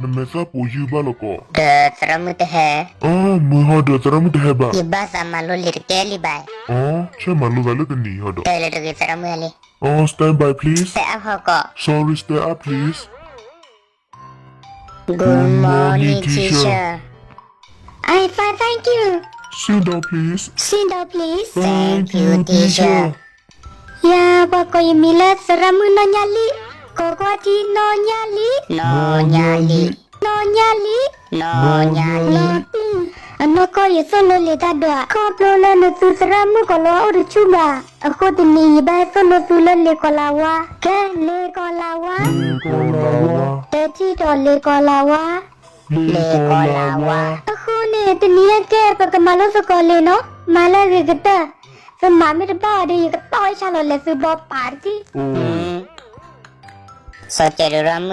နမဲာ်သၣ်ပိာ်ယုၢ်ဘၣ်လီၤကီး. ဒီးသရၣ်မုၣ်တဟဲ. အၢ မုၢ်ဟီဒီးသရၣ်မုၣ်တဟဲဘၣ်. ယဘၣ်သးမၤလိလံာ်တကဲလံဘၣ်. အၢ ဆဲးမၤလိသးလၢတနံၤဟီဒီး. တၢ်လၢတဂ့ၤသရၣ်မုၣ်ဟဲလံ. အၢ stand by please. Stand up ဟီကီး. Sorry, stand up please. Good morning, teacher. I fine, thank you. Sit down, please. Sit down, please. Thank you, teacher. ယၤ ပှၤကိးယမံၤလၢသရၣ်မုၣ်နီၢ်ညါလံ, ကိးကွၢ်ထံနီၢ်ညါလံ, နီၢ်ညါလံ, နီၢ်ညါလံ, နီၢ်ညါလံ. လီၤတံၢ်, အနီၢ်ကီၢ်ယသိၣ်လိလံာ်တၢ်ဒွး, ခီဖျိလၢနသုသရၣ်မုၣ်ကိးလီၤအအိၣ်တဆူၣ်ဘၣ်, အဃိတနံၤ ယဘၣ်ဟဲသိၣ်လိသုလၢလံာ်ကီၤလၤဝါ, ကဲလံာ်ကီၤလၤဝါ, လံာ်ကီၤလၤဝါ, တထံၣ်ဒီးလံာ်ကီၤလၤဝါ, လံာ်ကီၤလၤဝါ. အဃိန့ၣ် တနံၤအံၤကဲ ပကမၤလိသကိးလံာ်နီၤ, မၤလၢအဂ့ၤကတၢၢ်, သုမၤမ့ၢ်တဘၣ်အီၤဒီး ယကတီၢ်အ့ၣ်ဆါလီၤလဲၤသုဘီပာ်တထံၣ်. စီၤကဲဒုးရၣ်